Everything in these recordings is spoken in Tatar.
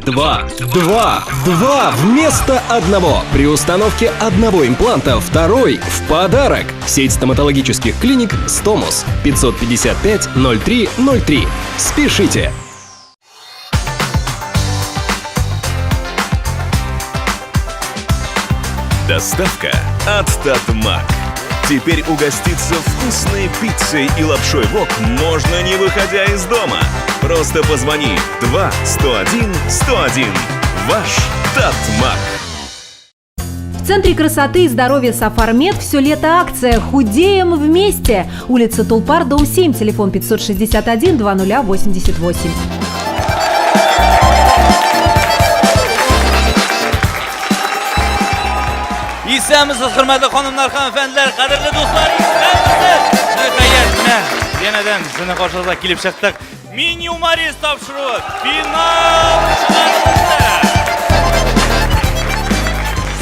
Два, два, два вместо одного. При установке одного импланта второй в подарок. Сеть стоматологических клиник «Стомус» 555 03 03. Спешите! Доставка от Татмак. Теперь угоститься вкусной пиццей и лапшой вок можно, не выходя из дома. Просто позвони 2 101 101. Ваш Татмак. В Центре красоты и здоровья «Сафармед» все лето акция «Худеем вместе». Улица Тулпар, дом 7, телефон 561 2088. Исәнмесез, хөрмәтле ханымнар һәм әфәнделәр, кадерле дуслар, исәнмесез! Ниһаять, менә янәдән сезнең каршыгызга килеп чыктык. Мин юморист тапшыруы финал чыгарылышы.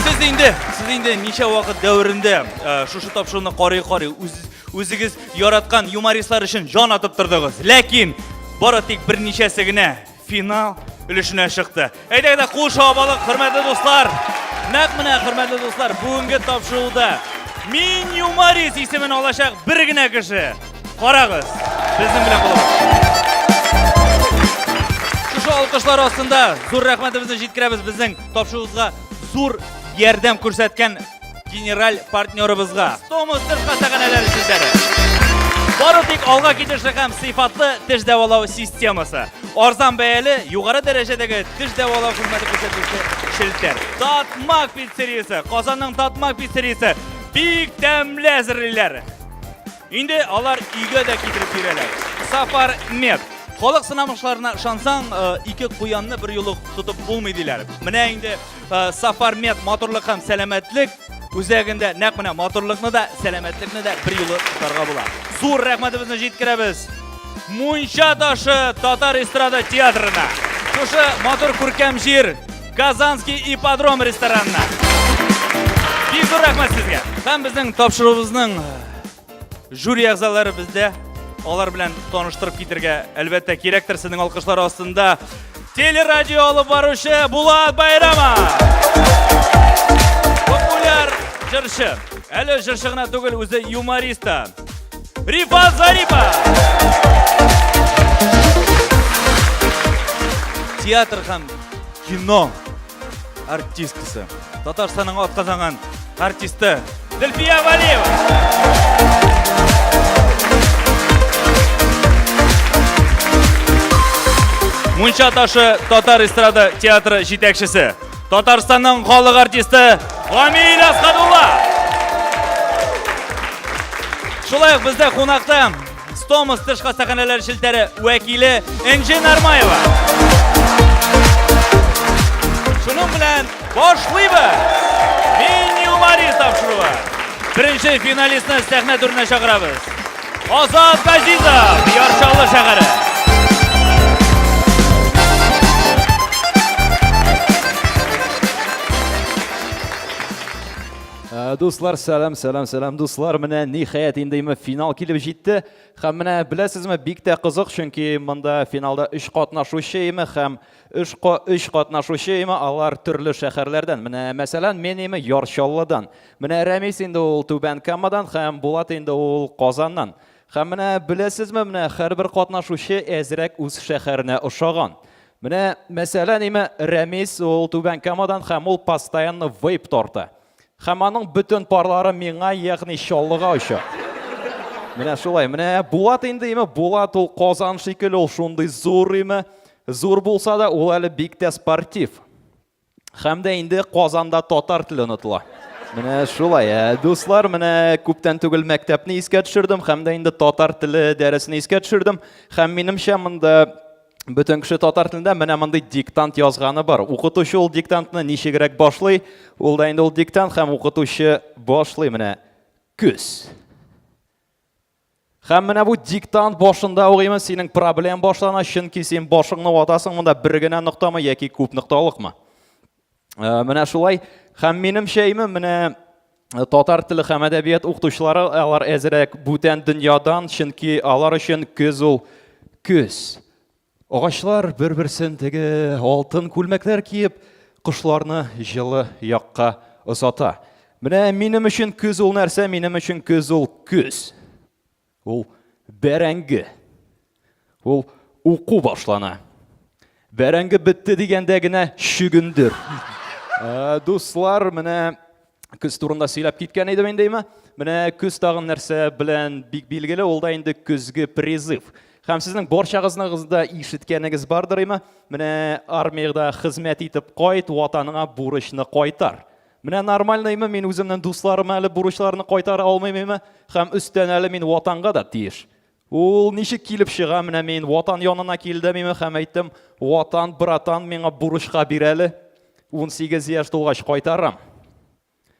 Сез инде, сез инде ничә вакыт дәверендә э, шушы тапшыруны карый-карый үз, үзегез яраткан юмористлар өчен җан атып тордыгыз. Ләкин бары тик берничәсе генә финал өлешенә чыкты. Әйдәгез дә кул чабып алыйк, хөрмәтле дуслар. Нәкъ менә, хөрмәтле дуслар, бүгенге тапшыруда Мин юморист исемен алачак бер генә кеше. Карагыз, безнең белән булыгыз. Шушы алкышлар астында зур рәхмәтебезне җиткерәбез безнең тапшыруыбызга зур ярдәм күрсәткән генераль партнерыбызга. Томас теш хастаханәләре челтәре. Бары тик алга китешле һәм сыйфатлы теш дәвалау системасы. Арзан бәяле, югары дәрәҗәдәге теш дәвалау хезмәте күрсәтүче челтәр. Татмак пиццериясе, Казанның Татмак пиццериясе бик тәмле әзерлиләр. Инде алар өйгә дә китереп бирәләр. Сафар Мед. Халык сынамышларына ышансаң, э, ике куянны бер юлы тотып булмый диләр. Менә инде Э, Сафар Мед матурлык һәм сәламәтлек үзәгендә нәкъ менә матурлыкны да, сәламәтлекне дә бер юлы тотарга була. Зур рәхмәтебезне җиткерәбез. Мунча ташы татар эстрада театрына. Шушы матур күркәм җир Казанский ипподром ресторанына. Бик зур рәхмәт сезгә. Һәм безнең тапшыруыбызның Жюри әгъзалары бездә. Алар белән таныштырып китергә әлбәттә кирәктер. Сезнең алкышлар астында телерадио алып баручы Булат Байрамов. Популяр җырчы. Әле җырчы гына түгел, үзе юморист та. Рифат Зарипов. Театр һәм кино артисткасы. Татарстанның атказанган артисты Зөлфия Валиева. Мунча ташы татар эстрада театры җитәкчесе, Татарстанның халык артисты Гамил Асхадулла. Шулай ук бездә кунакта Стомас теш хастаханәләре челтәре вәкиле Энҗе Нармаева. Шуның белән башлыйбыз. Мин юморист тапшыруы. Беренче финалистны сәхнә түренә чакырабыз. Азат Газизов, Яр Чаллы шәһәре. Э, дуслар, сәлам, сәлам, сәлам, дуслар. Менә ниһаять инде име финал килеп җитте. Һәм менә беләсезме, бик тә кызык, чөнки монда финалда өч катнашучы име һәм өч өч катнашучы име, алар төрле шәһәрләрдән. Менә мәсәлән, мин име Яр Чаллыдан. Менә Рәмис инде ул Түбән Камадан һәм Булат инде ул Казаннан. Һәм менә беләсезме, менә һәрбер катнашучы әзрәк үз шәһәренә ошаган. Менә мәсәлән, име Рәмис ул Түбән Камадан һәм ул постоянно вейп тарта. Һәм аның бөтен парлары миңа, ягъни Чаллыга оча. Менә шулай. Менә Булат инде име, Булат ул Казан шикелле, ул шундый зур име. Зур булса да, ул әле бик тә спортив. Һәм дә инде Казанда татар теле онытыла. Менә шулай. Ә, дуслар, менә күптән түгел мәктәпне искә төшердем, һәм дә инде татар теле дәресен искә төшердем. Һәм минемчә монда бөтен кеше татар телендә менә мондый диктант язганы бар. Укытучы ул диктантны ничегрәк башлый? Ул да инде ул диктант һәм укытучы башлый менә көз. Һәм менә бу диктант башында ук именно синең проблем башлана, чөнки син башыңны ватасың монда бер генә ноктамы яки күп нокталыкмы. Э, менә шулай. Һәм минемчә име менә э, татар теле һәм әдәбият укытучылары алар әзрәк бүтән дөньядан, чөнки алар өчен көз ул көз. Агачлар бер-берсен теге алтын күлмәкләр киеп, кошларны җылы якка озата. Менә минем өчен көз ул нәрсә? Минем өчен көз ул көз. Ул бәрәңге. Ул уку башлана. Бәрәңге бетте дигәндә генә чөгендер. Ә, дуслар, менә көз турында сөйләп киткән идем инде, име? Менә көз тагын нәрсә белән бик билгеле, ул да инде көзге призыв. Һәм сезнең барчагызның да ишеткәнегез бардыр, име? Менә армиядә хезмәт итеп кайт, ватаныңа бурычны кайтар. Менә нормальныймы, мин үземнең дусларыма әле бурычларны кайтара алмыйм, име? Һәм өстән әле мин ватанга да тиеш. Ул ничек килеп чыга, менә мин ватан янына килдем, име, һәм әйттем, ватан, братан, миңа бурычка бир әле. 18 яшь тулгач кайтарам.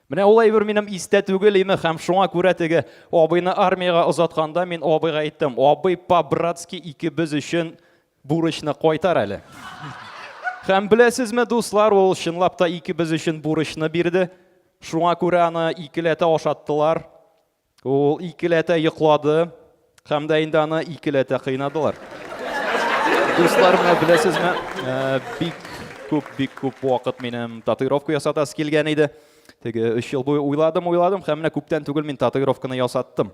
Менә ул әйбер минем истә түгел име, һәм шуңа күрә теге абыйны армиягә озатканда мин абыйга әйттем, абый, по-братски икебез өчен бурычны кайтар әле. Һәм беләсезме, дуслар, ул чынлап та икебез өчен бурычны бирде. Шуңа күрә аны икеләтә ашаттылар. Ул икеләтә йоклады һәм дә инде аны икеләтә кыйнадылар. Дуслар, менә беләсезме, э, бик күп, бик күп вакыт минем татуировка ясатасы килгән иде. Теге 3 ел буе уйладым, уйладым һәм менә күптән түгел мин татуировканы ясаттым.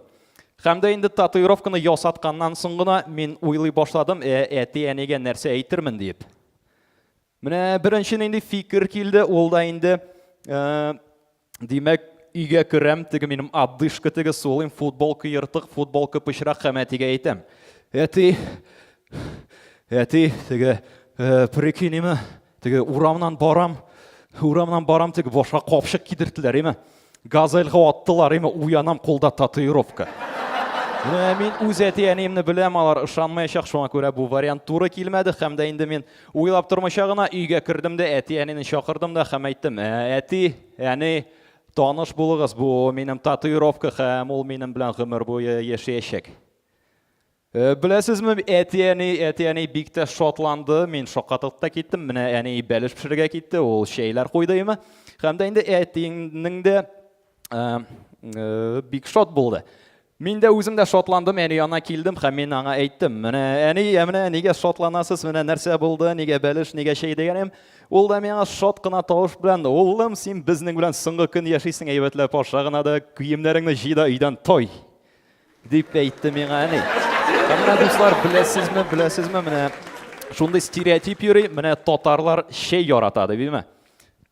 Һәм дә инде татуировканы ясатканнан соң гына мин уйлый башладым, ә әти-әнигә нәрсә әйтермен диеп. Менә беренче нинди фикер килде, ул да инде э, димәк, өйгә керәм, теге минем отдышка теге сулыйм, футболка ертык, футболка пычрак һәм әтигә әйтәм. Әти, әти, теге, э, прикинь, име, теге урамнан барам, урамнан барам, теге башка капчык кидерттеләр, име. Газельга аттылар, име, уянам, кулда татуировка. Менә мин үз әти-әниемне беләм, алар ышанмаячак, шуңа күрә бу вариант туры килмәде һәм дә инде мин уйлап тормыйча гына өйгә кердем дә әти-әнине чакырдым да һәм әйттем, «Ә, әти, әни, таныш булыгыз, бу минем татуировка һәм ул минем белән гомер буе яшәячәк. Э, беләсезме, әти-әни, әти-әни бик тә шатланды. Мин шаккатып та киттем. Менә әни бәлеш пешерергә китте, ул чәйләр куйды име. Һәм дә инде әтиеңнең дә э, э, бик шат булды. Мин дә үзем дә шатландым, әни янына килдем һәм мин аңа әйттем. Менә әни, ә менә нигә шатланасыз, менә нәрсә булды, нигә бәлеш, нигә чәй дигәнем. Ул да миңа шат кына тавыш белән, улым, син безнең белән соңгы көн яшисең, әйбәтләп аша гына да, киемнәреңне җый да өйдән той. Дип әйтте миңа әни. Һәм менә, дуслар, беләсезме, беләсезме, менә шундый стереотип йөри, менә татарлар чәй ярата, дип, димме?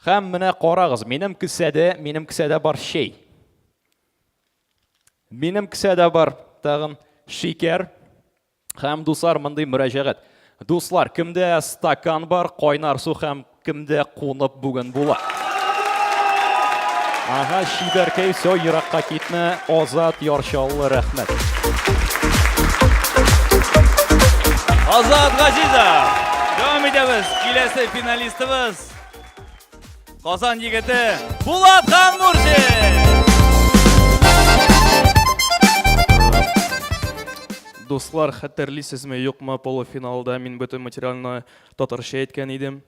Һәм менә карагыз, минем кесәдә, минем кесәдә бар чәй. Минем кесәдә бар тагын шикәр. Һәм, дуслар, мондый мөрәҗәгать. Дуслар, кемдә стакан бар, кайнар су һәм кемдә кунып бүген була? Ага, чибәркәй, все, еракка китмә. Азат Ярчаллы, рәхмәт. Азат Газизов. Дәвам итәбез. Киләсе финалистыбыз Казан егете Булат Ханмурзин! Дуслар, хәтерлисезме, юкмы, полуфиналда мин бөтен материалны татарча әйткән идем.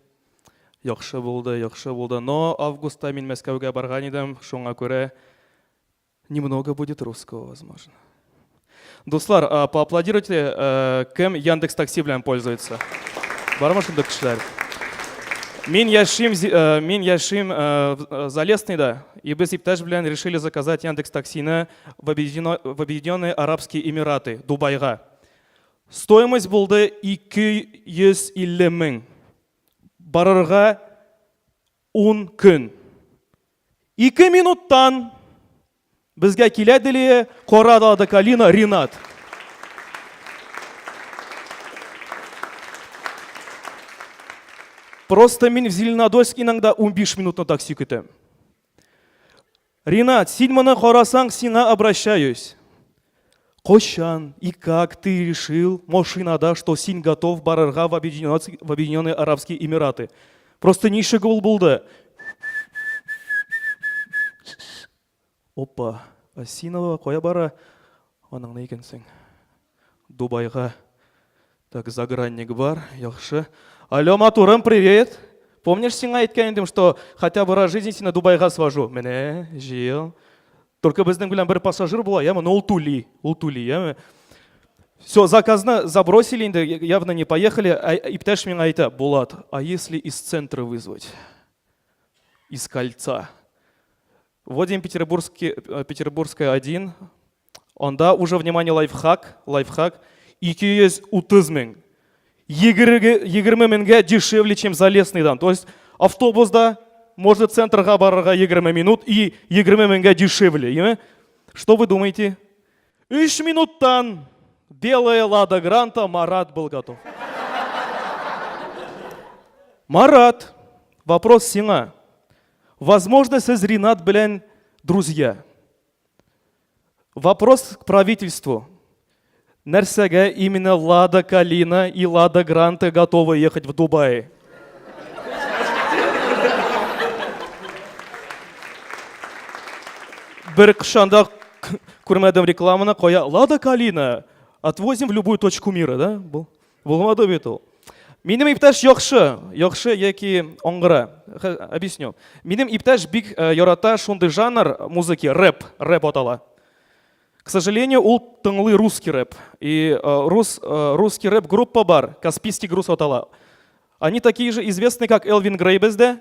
Яхшы булды, яхшы булды. Но августта мин Мәскәүгә барган идем, шуңа күрә Немного будет русского, возможно. Дуслар, а, поаплодируйте, э, кем Яндекс Такси белән пользуется. Бармы шунда кешеләр? Мин яшим, э, мин яшим э, Залесныйда, и без иптәш белән решили заказать Яндекс Таксины в Объединенные Арабские Эмираты, Дубайга. Стоимость булды 250 мең. Барырга Ун көн. Ике минуттан безгә килә дили Кара Лада Калина Ринат. Просто мин в Зеленодольск иногда 15 минутны такси көтәм. Ринат, син моны карасаң, сиңа обращаюсь. Кайчан и как ты решил машинада, что син готов барырга в Объединенные Арабские Эмираты? Просто ничек ул булды? Опа, Осинова кая бара? Аның ни икәнсең? Дубайга. Так, загранник бар, яхшы. Алло, матурым, привет. Помнишь, сиңа әйткән идем, что хотя бы раз в жизни сине Дубайга свожу? Менә, җыел. Только безнең белән бер пассажир була, яме, но ул түли, ул түли, яме. Все, заказны забросили инде, явно не поехали. А иптәш миңа әйтә, Булат, а если из центра вызвать? Из кольца. Вводим Петербургский, Петербургская 1. Анда уже, внимание, лайфхак, лайфхак, 230 мең. 20 меңгә дешевле, чем Залесныйдан. То есть автобусда можно центрга барырга 20 минут и 20 меңгә дешевле. Име? Что вы думаете? Өч минуттан белая Лада Гранта Марат был готов. Марат, вопрос сиңа. Возможно, сез Ринат белән друзья. Вопрос к правительству. Нәрсәгә именно Лада Калина и Лада Гранта готовы ехать в Дубай? Бер кышанда күрмәдем рекламаны, кая Лада Калина, отвозим в любую точку мира, да? Бул, булмады бит ул. Минем иптәш яхшы, яхшы яки аңгыра. Объясню. Минем иптәш бик ярата шундый жанр музыки, рэп, рэп атала. К сожалению, ул тыңлый русский рэп. И русский рэп группа бар, Каспийский груз атала. Они такие же известны, как Элвин Грей бездә.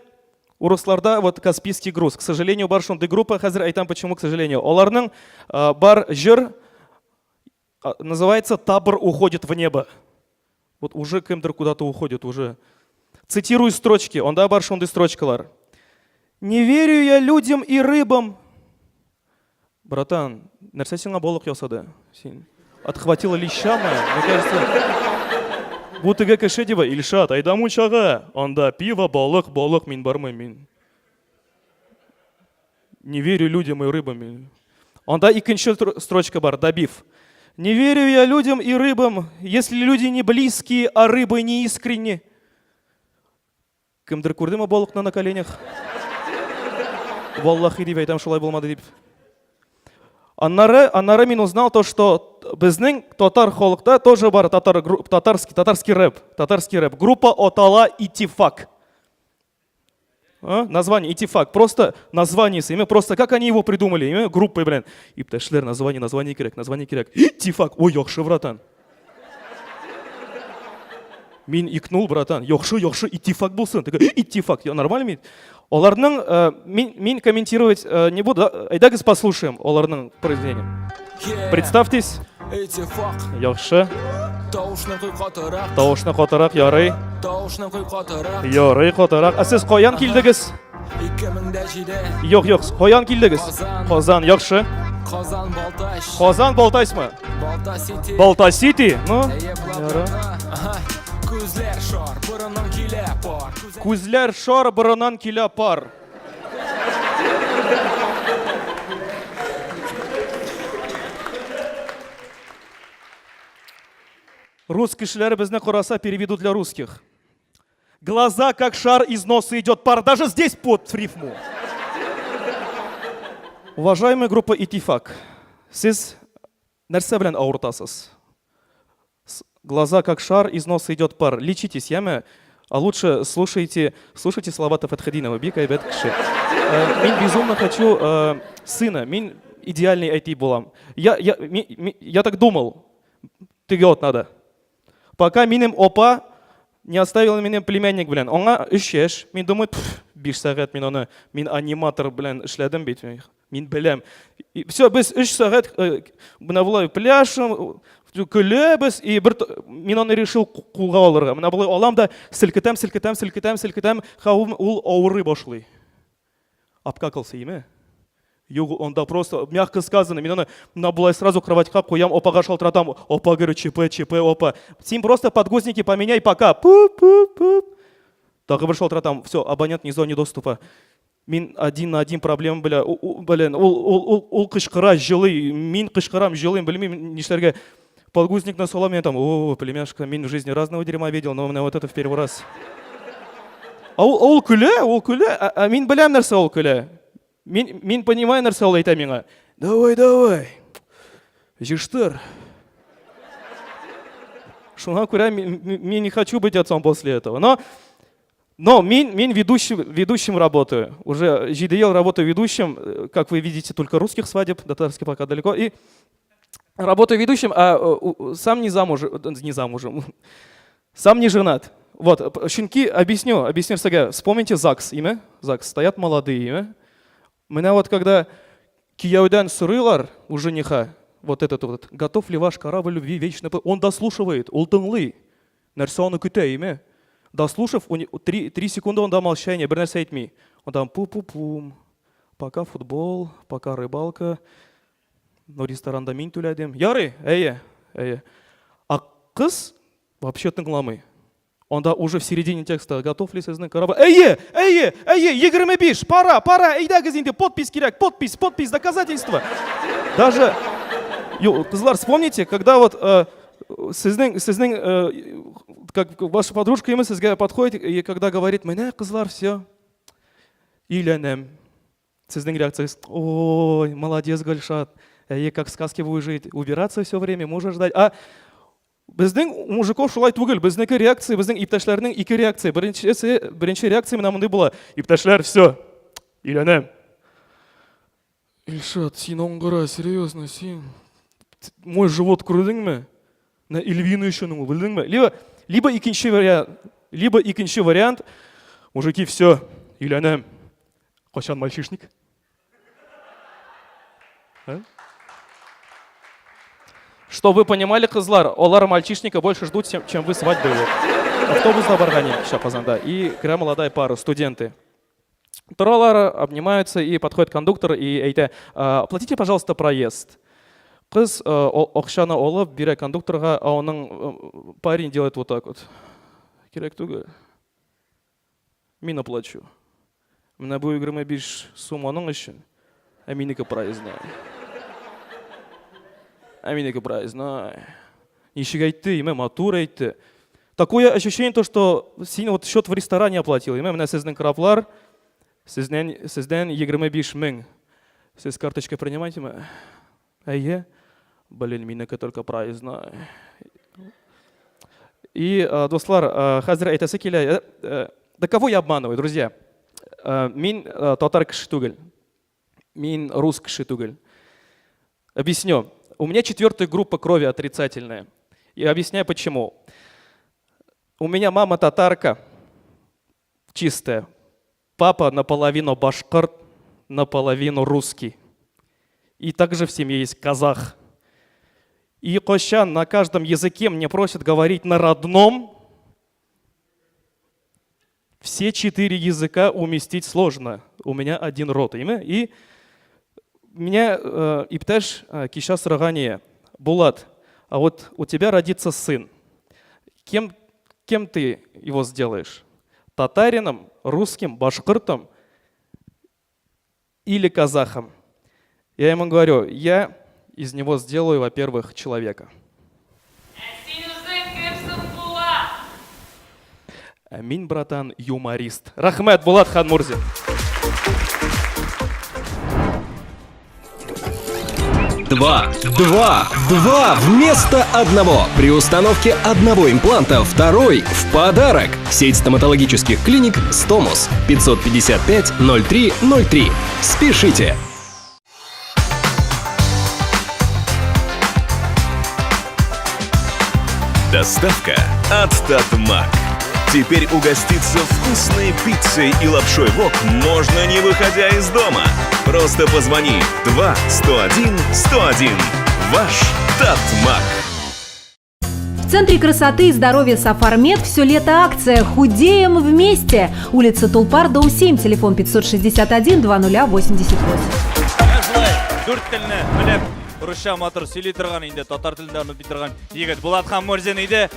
Урысларда вот Каспийский груз. К сожалению, бар шундый группа, хәзер әйтәм, почему, к сожалению. Аларның бар җыр называется «Табор уходит в небо». Вот уже кемдер куда-то уходит, уже. Цитирую строчки, анда бар шундый строчкалар. Не верю я людям и рыбам. Братан, нәрсә сиңа балык ясады? Син отхватила леща мы? Мне кажется, бу теге кеше дип, Илшат, айда мунчага. Анда пиво, балык, балык, мин бармыйм, мин. Не верю людям и рыбам. Анда икенче строчка бар, добив. Не верю я людям и рыбам, если люди не близкие, а рыбы не искренни. Кемдер күрдеме балыкны на коленях? Валлахи дип әйтәм, шулай булмады дип. Аннары мин узнал то, что безнең татар халыкта тоже бар татар, татарский, татарский рэп, татарский рэп. Группа Отала Итифак. А? Название Итифак. Просто название имя. Просто как они его придумали? Имя группы, блин. Иптәшләр, название, название кирәк, название кирәк. Итифак. Ой, яхшы, братан. Мин икнул, братан. Яхшы, яхшы, Итифак булсын. Такой, Итифак. Я нормально мин? Аларның, мин комментировать не буду. Әйдәгез послушаем аларның произведение. Представьтесь. Итифак. Яхшы. Тавышны куй катырак. Тавышны катырак, ярый. Тавышны куй катырак. Ярый, катырак. Ә сез каян килдегез? 2007. Юк, юк, каян килдегез? Казан. Казан, яхшы. Казан Балтач. Казан Балтачмы? Балта Сити. Балта Сити? Ну, Әйе, ярый. Ага. Күзләр шар, борыннан килә пар. Күзләр шар, борыннан килә пар. Рус кешеләре безне караса, переведу для русских. Глаза как шар, из носа идет пар. Даже здесь под рифму. Уважаемая группа Итифак, сез нәрсә белән авыртасыз? Глаза как шар, из носа идет пар. Лечитесь, яме? А лучше слушайте, слушайте Салавата Фатхадинова, бик әйбәт кеше. Мин безумно хочу сына, мин идеальный әти булам. Я так думал, теге атнада. Пока минем опа не оставила меня племянник белән. Аңа 3 яшь. Мин думаю, 5 сәгать мин аны, мин аниматор белән эшләдем бит. Мин беләм. Все, без 3 сәгать менә болай пляшем, көләбез, и бер мин аны решил кулга алырга. Менә болай алам да селкетәм, селкетәм, селкетәм, селкетәм, һәм ул авырый башлый. Обкакался, име? Юк, онда просто, мягко сказано, мин аны менә болай сразу кроватька куям, опага шалтыратам. Опа, говорю, ЧП, ЧП, опа. Син просто подгузники поменяй пока. Пуп-пуп-пуп. Тагы бер шалтыратам, все, абонент не в зоне доступа. Мин один на один проблема белән, блин, ул кычкыра, җылый, мин кычкырам, җылыйм, белмим нишләргә. Подгузникны салам, я там, о, племяшка, мин в жизни разного дерьма видел, но у меня вот это в первый раз. А ул көлә, ул көлә, ә мин беләм нәрсә ул көлә. Мин понимаю нәрсә ул әйтә миңа. Давай, давай, җыштыр. Шуңа күрә мин не хочу быть отцом после этого. Но мин ведущим работаю. Уже 7 ел работаю ведущим. Как вы видите, только русских свадеб, до татарских пока далеко. И Работаю ведущим, а э, сам не замужем, не замужем, сам не женат. Вот, чөнки, объясню, объясню сезгә. Вспомните ЗАГС, име? ЗАГС, стоят молодые, име? Менә вот когда кияүдән сорыйлар у жениха, вот этот вот, готов ли ваш корабль любви вечно... Он дослушивает, ул тыңлый. Нәрсә аны көтә, име? Дослушав, 3 секунды он да молчание, бер нәрсә әйтми. Он там пу-пу-пум, пока футбол, пока рыбалка, но ресторанда мин түләдем. Ярый, әйе, әйе. А кыз вообще тыңламый. Анда уже в середине текста готов ли сезнең корабль? Әйе, әйе, әйе, 25, пора, пора, әйдәгез инде, подпись кирәк, подпись, подпись, доказательства. Даже, кызлар, вспомните, когда вот э, сезнең, сезнең, э, как ваша подружка ему сезгә подходит, и когда говорит, менә, кызлар, все, өйләнәм. Сезнең реакциягез, ой, молодец, Гөлшат, әйе, как в сказке будешь жить, убираться все время, мужа ждать. А безнең мужиков шулай түгел, безнеке реакция, безнең иптәшләрнең ике реакция. Беренчесе, беренче реакция менә мондый була. Иптәшләр, все, өйләнәм. Илшат, син аңгыра, серьезно, син мой живот күрдеңме? Менә Эльвина өчен ул, белдеңме? Либо, либо икенче вариант, либо икенче вариант, мужики, все, өйләнәм. Кайчан мальчишник? А? Чтобы вы понимали, кызлар, алар мальчишника больше ждут, чем вы свадьбы его. Автобуста барган идем кичә Казанда. И керә молодая пара, студенты. Торалар, обнимаются, и подходит кондуктор и әйтә, оплатите, пожалуйста, проезд. Кыз акчаны алып бирә кондукторга, а аның парень делает вот так вот. Кирәк түгел. Мин оплачу. Менә бу 25 сум аның өчен, ә минеке проездной. Ә минеке проездной. Ничек әйтте, име, матур әйтте. Такое ощущение, то, что син вот счет в ресторане оплатил, име, менә сезнең краблар, сезнең, сездән 25 мең. Сез карточка принимаете ме? Әйе. Блин, минеке только проездной. И, э, дуслар, э, хәзер әйтәсе килә, э, да кого я обманываю, друзья? Мин татар кеше түгел. Мин рус кеше түгел. Объясню. У меня четвертая группа крови отрицательная. И объясняю почему. У меня мама татарка, чистая. Папа наполовину башкорт, наполовину русский. И также в семье есть казах. И кайчан на каждом языке мне просят говорить на родном. Все четыре языка уместить сложно. У меня один рот. И меня э, иптәш э, кичә сораган иде. Булат, а вот у тебя родится сын. Кем, кем ты его сделаешь? Татарином, русским, башкортом или казахом? Я ему говорю, я из него сделаю, во-первых, человека. Ә син үзең кем соң, Булат? Ә мин, братан, юморист. Рәхмәт, Булат Ханмурзин. Два, два, два вместо одного. При установке одного импланта второй в подарок. Сеть стоматологических клиник «Стомус» 555 03 03. Спешите! Доставка от Татмак. Теперь угоститься вкусной пиццей и лапшой вок можно не выходя из дома. Просто позвони 2 101 101. Ваш Татмак. В Центре красоты и здоровья «Сафармед» все лето акция «Худеем вместе». Улица Тулпар, дом 7, телефон 561 2088. Менә шулай дүрт телне белеп, русча матур сөйли торган, инде татар телен дә онытмый торган егет Булат Хаммурзин иде.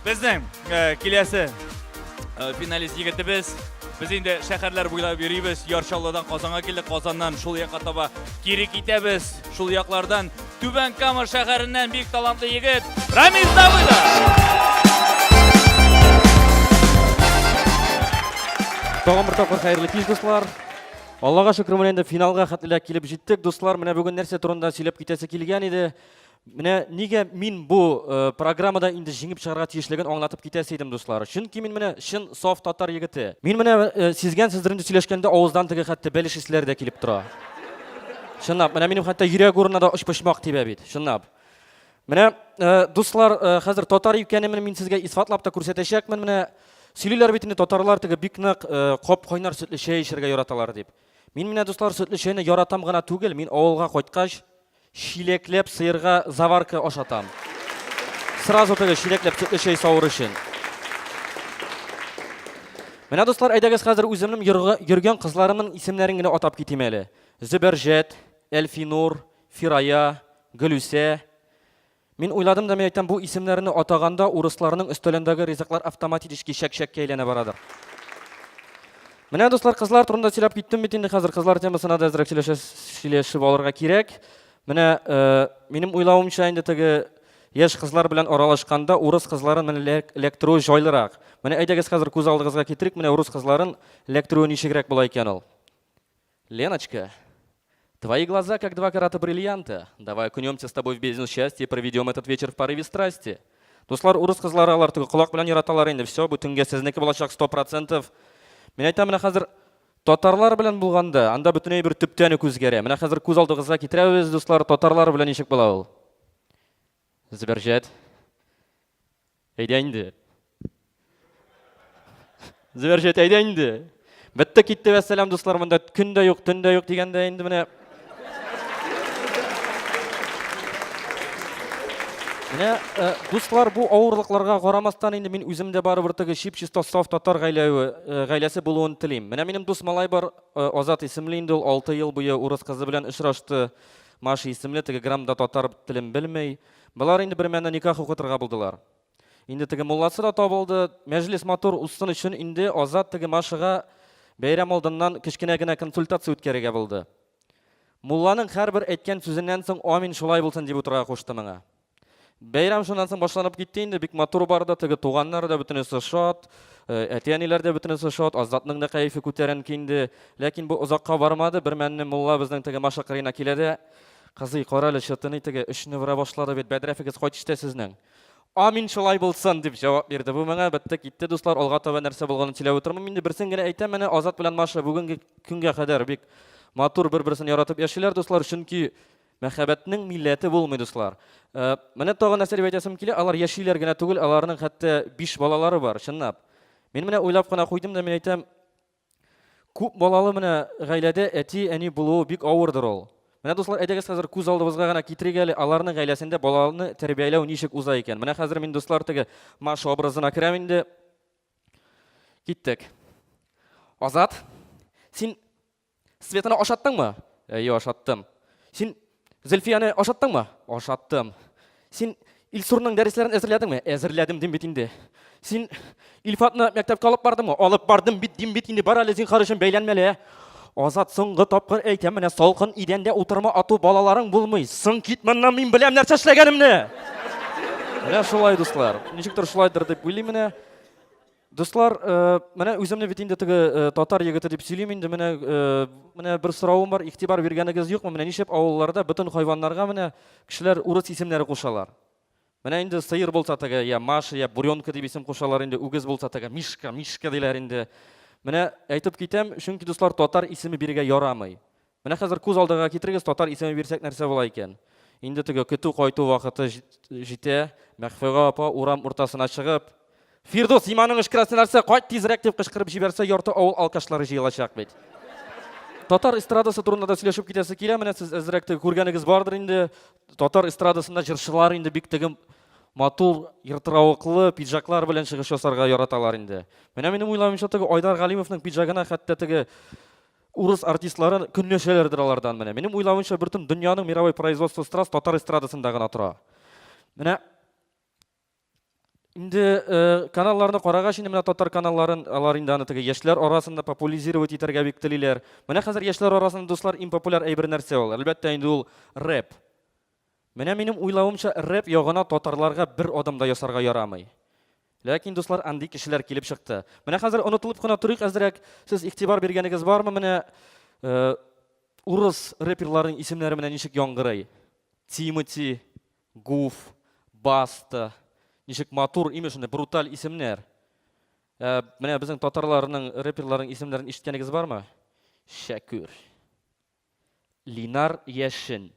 Безнең э, киләсе э, финалист егетебез. Без инде шәһәрләр буйлап йөрибез. Яр Чаллыдан Казанга килдек, Казаннан шул якка таба кире китәбез. Шул яклардан Түбән Кама шәһәреннән бик талантлы егет Рамил Давыдов. Тагын бер тапкыр хәерле кич, дуслар. Аллага шөкер, менә инде финалга хәтле килеп җиттек, дуслар. Менә бүген нәрсә турында сөйләп китәсе килгән иде. Менә нигә мин бу э, программада инде җиңеп чыгарга тиешлеген аңлатып китәсе идем, дуслар. Чөнки мин менә чын саф татар егете. Мин менә э, сизгәнсездер инде сөйләшкәндә авыздан теге хәтта бәлеш исләре дә килеп тора. Чынлап, менә минем хәтта йөрәк урынына да очпочмак тибә бит, чынлап. Менә, э, дуслар, э, хәзер татар икәнемне мин сезгә исбатлап та күрсәтәчәкмен. Менә сөйлиләр бит инде татарлар теге бик нык э, кап-кайнар сөтле чәй эчәргә яраталар дип. Мин менә, дуслар, сөтле чәйне яратам гына түгел, мин авылга кайткач, чиләкләп сыерга заварка ашатам. Сразу теге чиләкләп сөтле чәй савыр өчен. Менә, дуслар, әйдәгез хәзер үземнең йөргән кызларымның исемнәрен генә атап китим әле. Зөбәрҗәт, Әлфинур, Фирая, Гөлүсә. Мин уйладым да, мин әйтәм, бу исемнәрне атаганда урысларның өстәлендәге ризыклар автоматически чәк-чәккә әйләнә барадыр. Менә, дуслар, кызлар турында сөйләп киттем бит инде, хәзер кызлар темасына да әзрәк сөйләшеп алырга кирәк. Менә э, минем уйлавымча инде теге яшь кызлар белән аралашканда урыс кызларын менә эләктерү җайлырак. Менә әйдәгез хәзер күз алдыгызга китерик, менә урыс кызларын эләктерүе ничегрәк була икән ул. Леночка, твои глаза как два карата бриллианта. Давай окунемся с тобой в бездну счастья и проведем этот вечер в порыве страсти. Дуслар, урыс кызлары алар теге колак белән яраталар инде. Все, бу төнгә сезнеке булачак 100%. Мин әйтәм, менә хәзер татарлар белән булганда, анда бөтен әйбер төптән үк үзгәрә. Менә хәзер күз алдыгызга китерәбез, дуслар, татарлар белән ничек була ул? Зөбәрҗәт. Әйдә инде. Зөбәрҗәт, әйдә инде. Бетте китте вәссәлам, дуслар, монда көн дә юк, төн дә юк дигәндә инде менә. Менә, э, дуслар, бу авырлыкларга карамастан инде мин үзем дә барыбер теге чип-чиста саф татар гаиләве, э, гаиләсе булуын телим. Менә минем дус малай бар, э, Азат исемле инде ул 6 ел буе урыс кызы белән очрашты. Маша исемле, теге грамм да татар телен белми. Болар инде бер мәлне никах укытырга булдылар. Инде теге мулласы да табылды. Мәҗлес матур узсын өчен инде Азат теге Машага бәйрәм алдыннан кечкенә генә консультация үткәрергә булды. Мулланың һәрбер әйткән сүзеннән соң амин шулай булсын дип утырырга кушты моңа. Бәйрәм шуннан соң башланып китте инде, бик матур барды, теге туганнар да бөтенесе шат, э, әти-әниләр дә бөтенесе шат, Азатның да кәефе күтәренке инде. Ләкин бу озакка бармады, бер мәлне мулла безнең теге Маша кырыена килә дә, Кызый, карале, чытыный теге өчне бора башлады бит, бәдрәфегез кай төштә сезнең? Амин, шулай булсын, дип җавап бирде бу миңа. Бетте, китте, дуслар, алга таба нәрсә булганын сөйләп утырмыйм инде. Берсен генә әйтәм, менә Азат белән Маша бүгенге көнгә кадәр бик матур бер-берсен яратып яшиләр, дуслар, чөнки мәхәббәтнең милләте булмый, дуслар. Э, менә тагын нәрсә дип әйтәсем килә, алар яшиләр генә түгел, аларның хәтта биш балалары бар, чынлап. Мин менә уйлап кына куйдым да, мин әйтәм, Күп балалы менә гаиләдә әти-әни булуы бик авырдыр ул. Менә, дуслар, әйдәгез хәзер күз алдыбызга гына китерик әле, аларның гаиләсендә баланы тәрбияләү ничек уза икән. Менә хәзер мин, дуслар, теге Маша образына керәм инде. Киттек. Азат, син Светаны ашаттыңмы? Әйе, ашаттым. Син Зөлфияне ашаттыңмы? Ашаттым. Син Илсурның дәресләрен әзерләдеңме? Әзерләдем дим бит инде. Син Илфатны мәктәпкә алып бардыңмы? Алып бардым бит дим бит инде. Бар әле зинһар өчен бәйләнмә әле. Азат, соңгы тапкыр әйтәм, менә салкын идәндә утырма, ату балаларың булмый. Соң кит моннан, мин беләм нәрсә эшләгәнемне. Менә шулай, дуслар. Ничектер шулайдыр дип уйлыйм менә. Дуслар, э, менә үземне бит инде теге э, татар егете дип сөйлим инде. Менә э, менә бер соравым бар, игътибар биргәнегез юкмы? Менә нишләп авылларда бөтен хайваннарга менә кешеләр урыс исемнәре кушалар? Менә инде сыер булса теге я Маша, я Буренка дип исем кушалар инде, үгез булса теге Мишка, Мишка диләр инде. Менә әйтеп китәм, чөнки дуслар татар исеме бирергә ярамый. Менә хәзер күз алдыга китерегез, татар исеме бирсәк нәрсә була икән? Инде теге көтү кайту вакыты җитә, Мәхфига апа урам уртасына чыгып, Фирдус, иманың эшкерәсе нәрсә, кайт тизрәк дип кычкырып җибәрсә, ярты авыл алкашлары җыелачак бит. Татар эстрадасы турында да сөйләшеп китәсе килә, менә сез әзрәк теге күргәнегез бардыр инде. Татар эстрадасында җырчылар инде бик теге матур, ертыравыклы пиджаклар белән чыгыш ясарга яраталар инде. Менә минем уйлавымча, теге Айдар Галимовның пиджагына хәтта теге Урыс артистлары көнләшәләрдер алардан менә. Минем уйлавымча, бөтен дөньяның мировой производство страс татар эстрадасында гына тора. Менә инде э, каналларны карагач, инде менә татар каналларын, алар инде аны теге яшьләр арасында популяризировать итәргә бик телиләр. Менә хәзер яшьләр арасында, дуслар, иң популяр әйбер нәрсә ул? Әлбәттә, инде ул рэп. Менә минем уйлавымча, рэп ягына татарларга бер адым да ясарга ярамый. Ләкин, дуслар, андый кешеләр килеп чыкты. Менә хәзер онытылып кына торыйк әзрәк. Сез игътибар биргәнегез бармы менә э, урыс рэперларының исемнәре менә ничек яңгырый? Тимати, Гуф, Баста. Ничек матур, имеш, шундый бруталь исемнәр. Ә, менә безнең татарларның рэперларының исемнәрен ишеткәнегез бармы? Шәкүр. Линар Яшен.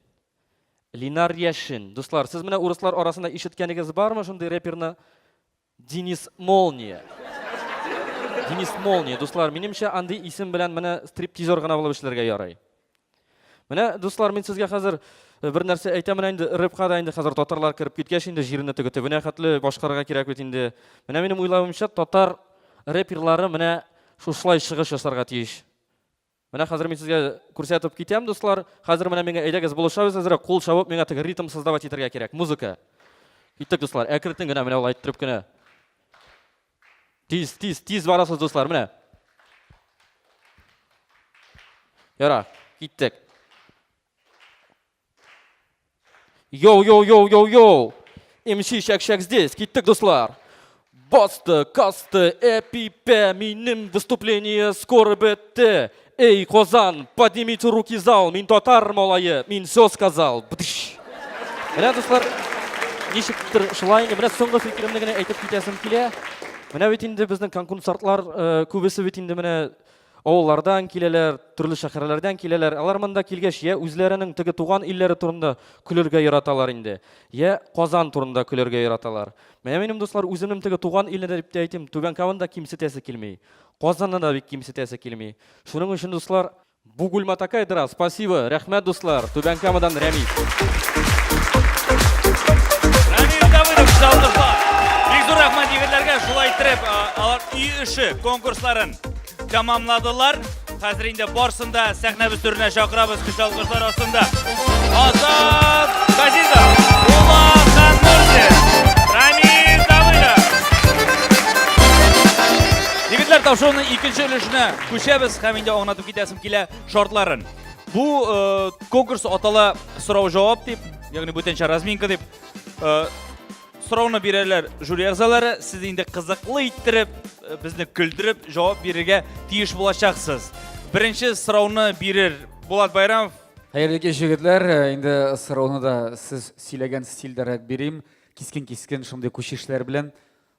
Линар Яшен. Дуслар, сез менә урыслар арасында ишеткәнегез бармы шундый рэперны? Денис Молния. Денис Молния, дуслар, минемчә, андый исем белән менә стриптизер гына булып эшләргә ярый. Менә, дуслар, мин сезгә хәзер э, бер нәрсә әйтәм, менә инде рэпка да инде хәзер татарлар кереп киткәч, инде җирне теге төбенә хәтле башкарырга кирәк бит инде. Менә минем уйлавымча, татар рэперлары менә шушылай чыгыш ясарга тиеш. Менә хәзер мин сезгә күрсәтеп китәм, дуслар. Хәзер менә миңа әйдәгез булышабыз әзрәк, кул чабып миңа теге ритм создавать итәргә кирәк, музыка. Киттек, дуслар, әкрен генә менә алай иттереп кенә. Тиз, тиз, тиз барасыз, дуслар, менә. Яра, киттек. Йоу, йоу, йоу, йоу, йоу. МС Шәк-Шәк здесь. Киттек, дуслар. Басты, касты, эпипе, минем выступление скоро бетте. Эй, Казан, поднимите руки зал, мин татар малае, мин все сказал. Бдыш. Менә, дуслар, ничектер шулай инде. Менә соңгы фикеремне генә әйтеп китәсем килә. Менә бит инде безнең конкурсантлар э, күбесе бит инде менә Авыллардан киләләр, төрле шәһәрләрдән киләләр. Алар монда килгәч, я үзләренең теге туган илләре турында көлергә яраталар инде, я Казан турында көлергә яраталар. Менә минем дуслар, үземнең теге туган илне дә дип тә әйтим, Түбән Каманы да кимсетәсе килми. Казанны да бик кимсетәсе килми. Шуның өчен, дуслар, Бугульма такая дыра, спасибо, рәхмәт, дуслар, Түбән Камадан Рәмис. Рамил Давыдов алкышлар. Бик зур рәхмәт егетләргә, шулай иттереп, алар өй эше конкурсларын тәмамладылар. Хәзер инде барсын да сәхнәбез түренә чакырабыз көчле алкышлар астында. Азат Газизов, Булат Ханмурзин, Рамил Давыдов. Егетләр, тапшыруның икенче өлешенә күчәбез һәм инде аңлатып китәсем килә шартларын. Бу э, конкурс атала сорау-җавап дип, ягъни бүтәнчә разминка дип. Э, сорауны бирәләр жюри әгъзалары, сез инде кызыклы иттереп, э, безне көлдереп җавап бирергә тиеш булачаксыз. Беренче сорауны бирер Булат Байрамов. Хәерле кич, егетләр. Э, инде сорауны да сез сөйләгән стильдәрәк бирим. Кискен-кискен шундый күчешләр белән.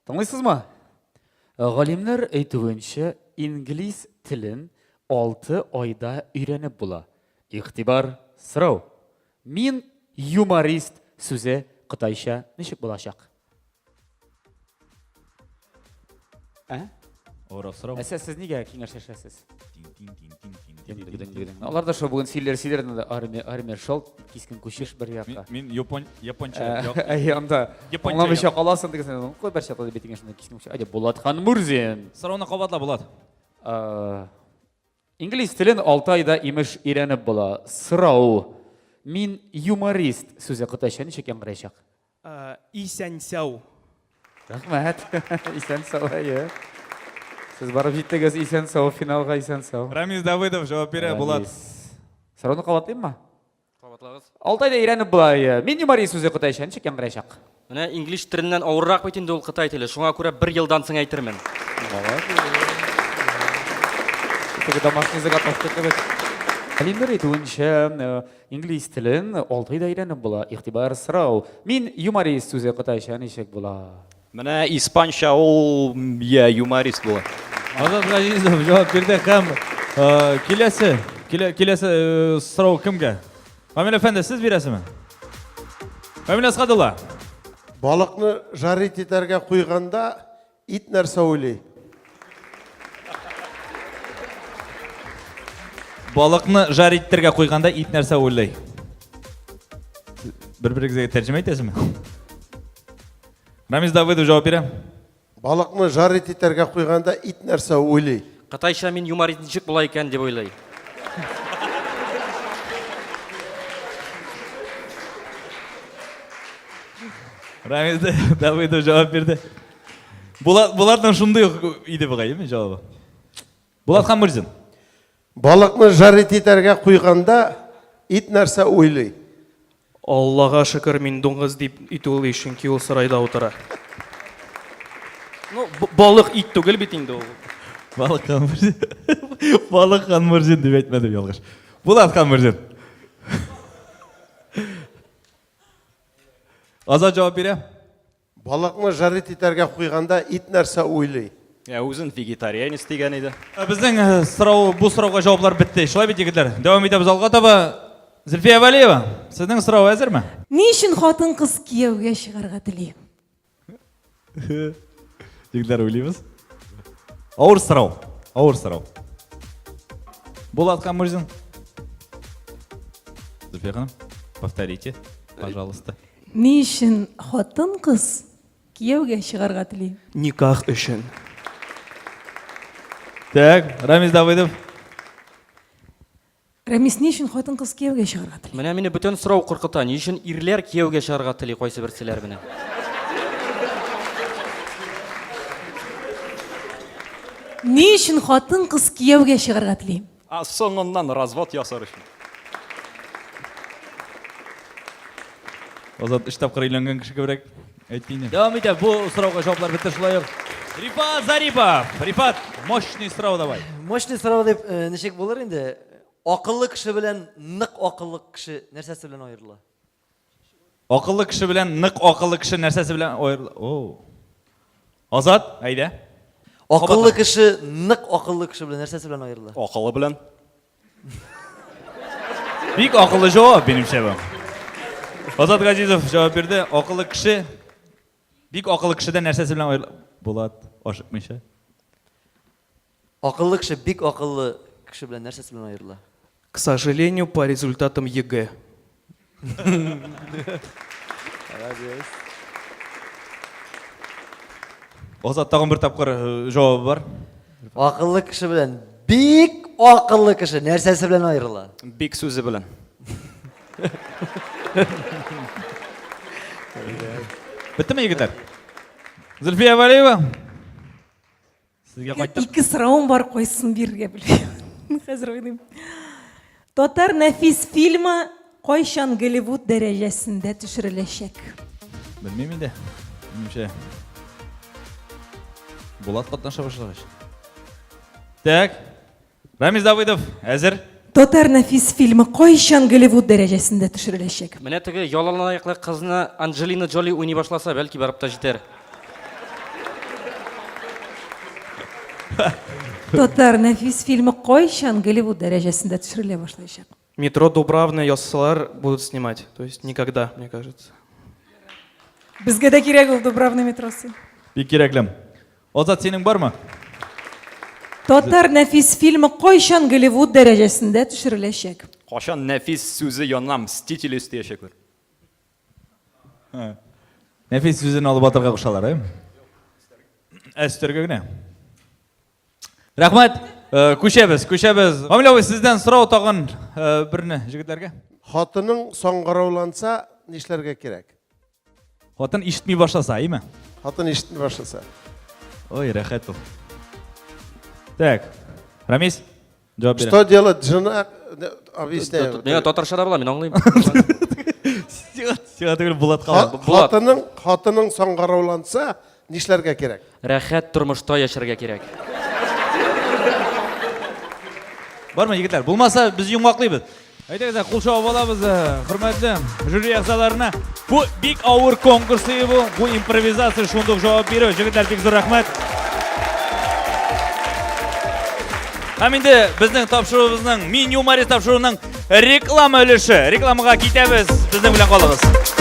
Тыңлыйсызмы? Галимнәр әйтүенчә, инглиз телен алты айда өйрәнеп була. Игътибар, сорау! Мин юморист сүзе кытайча ничек булачак? Ә? Авыррак сорау. Ә сез нигә киңәшләшәсез? Алар да шул бүген сөйләр сөйләр да армия армия шол кискен күчеш бер якка. Мин япон японча. Әй анда аңламыйча каласың дигән. Кой бер чакта бит шунда кискен күчеш. Әйдә Булат хан Мурзин. Сорауны кабатла Булат. Инглиз телен 6 айда имеш өйрәнеп була. Сорау. Мин юморист сүзе кытайча ничек яңгыраячак? Исән-сау. Рәхмәт. Исән-сау, әйе. Сез барып җиттегез исән-сау финалга исән-сау. Рамис Давыдов җавап бирә, Булат. Сорауны кабатлыйммы? Кабатлагыз. Алты айда өйрәнеп була, әйе. Мин юморист сүзе кытайча ничек яңгыраячак? Менә инглиз теленнән авыррак бит инде ул кытай теле. Шуңа күрә бер елдан соң әйтермен. Теге домашний заготовка кебек. Галимнәр әйтүенчә, э, инглиз телен алты айда өйрәнеп була. Игътибар, сорау. Мин юморист сүзе кытайча ничек була? Менә испанча ул я юморист була. Азат Газизов җавап бирде һәм э, киләсе, киләсе э, сорау кемгә? Камил әфәнде, сез бирәсезме? Камил Асхадулла. Балыкны жарить итәргә куйганда ит нәрсә уйлый? Балыкны жарить итәргә куйганда ит нәрсә уйлый? Бер-берегезгә тәрҗемә итәсезме? Рамис Давыдов җавап бирә. Балыкны жарить итәргә куйганда ит нәрсә уйлый? Кытайча мин юморист ничек була икән дип уйлый. Рамис Давыдов җавап бирде. Булат, Булатның шундый ук иде бугай, әйеме җавабы? Булат Хамурзин. Балыкны жарить итәргә куйганда ит нәрсә уйлый? Аллага шөкер, мин дуңгыз дип ит уйлый, чөнки ул сарайда утыра. Ну, балык ит түгел бит инде ул. Балык Ханмурзин. Балык Ханмурзин дип әйтмәдем ялгыш. Булат Ханмурзин. Азат җавап бирә. Балыкны жарить итәргә куйганда ит нәрсә уйлый? Ә үзен вегетарианец дигән иде. Безнең сорау, бу сорауга җаваплар бетте. Шулай бит, егетләр? Дәвам итәбез алга таба. Зөлфия Вәлиева, сезнең сорау әзерме? Ни өчен хатын-кыз кияүгә чыгарга тели? Егетләр уйлыйбыз. Авыр сорау. Авыр сорау. Булат Камурзин. Зульфия ханым, повторите, пожалуйста. Ни өчен хатын-кыз кияүгә чыгарга тели? Никах өчен. Так, Рамис Давыдов. Рәмис, ни өчен хатын-кыз кияүгә чыгарга тели? Менә мине бүтән сорау куркыта. Ни өчен ирләр кияүгә чыгарга тели кайсы берселәр менә? Ни өчен хатын-кыз кияүгә чыгарга тели? А соңыннан развод ясар өчен. Азат өч тапкыр өйләнгән кеше кеберәк әйтте инде. Дәвам итә. Бу сорауга җаваплар бетте шулай ук. Рифат Зарипов. Рифат, мощный сорау давай. Мощный сорау дип э, ничек булыр инде? Акыллы кеше белән нык акыллы кеше нәрсәсе белән аерыла? Акыллы кеше белән нык акыллы кеше нәрсәсе белән аерыла? О. Азат, әйдә. Акыллы кеше нык акыллы кеше белән нәрсәсе белән аерыла? Акылы белән. Бик акыллы җавап, минемчә бу. Азат Газизов җавап бирде. Акыллы кеше бик акыллы кешедән нәрсәсе белән аерыла? Булат, ашыкмыйча. Акыллы кеше бик акыллы кеше белән нәрсәсе белән аерыла? К сожалению, по результатам ЕГЭ. Молодец. Азат тагын бер тапкыр э, җавабы бар. Акыллы кеше белән бик акыллы кеше нәрсәсе белән аерыла? Бик сүзе белән. Беттеме, егетләр? Зөлфия Вәлиева. Сезгә кайттык. Ике соравым бар, кайсысын бирергә белмим. Хәзер уйлыйм. Татар нәфис фильмы кайчан Голливуд дәрәҗәсендә төшереләчәк? Белмим инде. Минемчә. Булат катнаша башлагач. Так. Рамис Давыдов, әзер? Татар нәфис фильмы кайчан Голливуд дәрәҗәсендә төшереләчәк? Менә теге яланаяклы кызны Анджелина Джоли уйный башласа, бәлки барып та җитәр. Татар нәфис фильмы кайчан Голливуд дәрәҗәсендә төшерелә башлаячак? Метро Дубравная ясасалар будут снимать. То есть никогда, мне кажется. Безгә дә кирәк ул Дубравный метросы. Бик кирәкле. Азат, синең бармы? Татар нәфис фильмы кайчан Голливуд дәрәҗәсендә төшереләчәк? Кайчан нәфис сүзе янына мстители өстәячәкләр? Нәфис сүзен алып атырга кушалар, әйме? Ә өстәргә генә. Рәхмәт. Э, күчәбез, күчәбез. Гамил абый, сездән сорау тагын э, берне җегетләргә. Хатының саңгырауланса, нишләргә кирәк? Хатын ишетми башласа, әйме? Хатын ишетми башласа. Ой, рәхәт ул. Так, Рамис, җавап бирә. Что делать жена? Объясняю. Миңа татарча да була, мин аңлыйм. Сиңа, сиңа түгел, Булат кала. Хатының, хатының саңгырауланса, нишләргә кирәк? Рәхәт тормышта яшәргә кирәк. Бармы, егетләр? Булмаса, без йомгаклыйбыз. Әйдәгез, кул чабып алабыз, э, хөрмәтле жюри әгъзаларына. Бу бик авыр конкурс бу. Бу импровизация шундук җавап бирү. Җегетләр, бик зур рәхмәт. Һәм инде безнең тапшыруыбызның, Мин юморист тапшыруының реклама өлеше. Рекламага китәбез. Безнең белән калыгыз.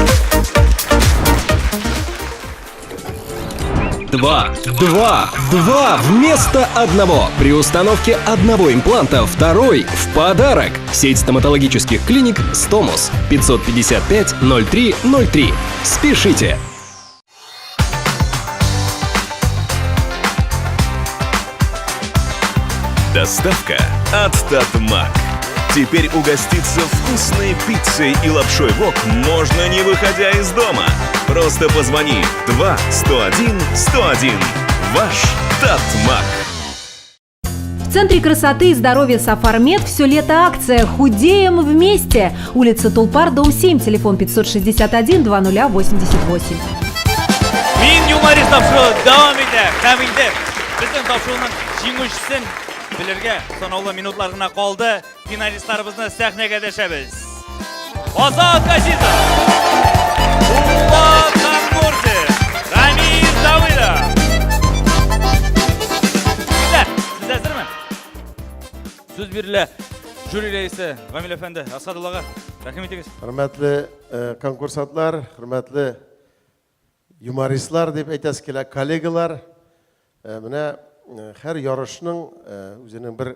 Два, два, два вместо одного. При установке одного импланта второй в подарок. Сеть стоматологических клиник «Стомус». 555 03 03. Спешите! Доставка от Татмак. Теперь угоститься вкусной пиццей и лапшой вок можно не выходя из дома. Просто позвони 2 101 101. Ваш Татмак. В Центре красоты и здоровья «Сафармед» все лето акция «Худеем вместе». Улица Тулпар, дом 7, телефон 561 2088. Мин юморист тапшыруы дәвам итә. Һәм инде безнең тапшыруның җиңүчесен белергә санаулы минутлар гына калды. Финалистларыбызны сәхнәгә дәшәбез. Азат Газизов, Булат Ханмурзин, Рамис Давыдов. Егетләр, сез әзерме? Сүз бирелә. Жюри рәисе Гамил әфәнде Асхадуллага рәхим итегез. Хөрмәтле э, конкурсантлар, хөрмәтле юмористлар дип әйтәсе килә, коллегалар. Э, менә э, һәр ярышның үзенең бер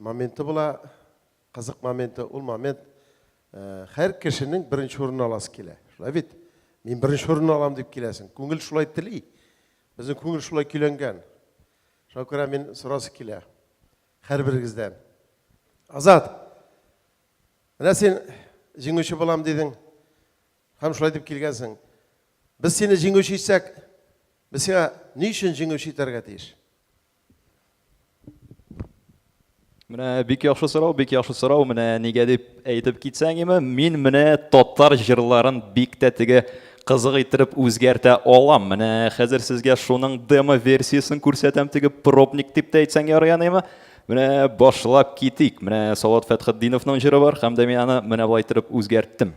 моменты була, кызык моменты. Ул момент һәр кешенең беренче урын аласы килә. Шулай бит? Мин беренче урын алам дип киләсең. Күңел шулай тели. Безнең күңел шулай көйләнгән. Шуңа күрә мин сорасы килә. Һәрберегездән. Азат, менә син җиңүче булам дидең. Һәм шулай дип килгәнсең. Без сине җиңүче итсәк, без сиңа ни өчен җиңүче итәргә тиеш? Менә бик яхшы сорау, бик яхшы сорау. Менә нигә дип әйтеп китсәң име, мин менә татар җырларын бик тә теге кызык иттереп үзгәртә алам. Менә хәзер сезгә шуның демо версиясен күрсәтәм, теге пробник дип тә әйтсәң ярый аныймы. Менә башлап китик. Менә Салават Фәтхетдиновның җыры бар һәм дә мин аны менә болай иттереп үзгәрттем.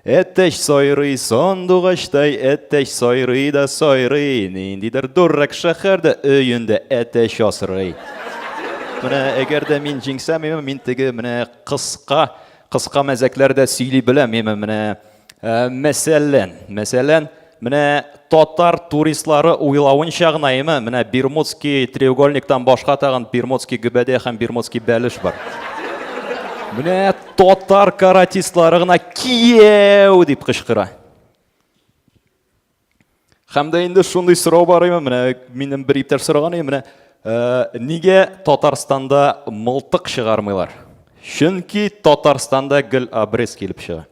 Әтәч сайрый сандугачтай, әтәч сайрый да сайрый, ниндидер дурак шәһәрдә өендә әтәч асрый. Менә әгәр дә мин җиңсәм, имә мин теге менә кыска, кыска мәзәкләр дә сөйли беләм, имә менә э, мәсәлән, мәсәлән, Менә татар туристлары уйлавынча гына име, менә Бермудский треугольниктан башка тагын Бермудский гөбәдә һәм Бермудский бәлеш бар. Менә татар каратистлары гына кияү дип кычкыра. Һәм дә инде шундый сорау бар име, менә минем бер иптәш сораган иде, менә э, нигә Татарстанда мылтык чыгармыйлар? Чөнки Татарстанда гел обрез килеп чыга.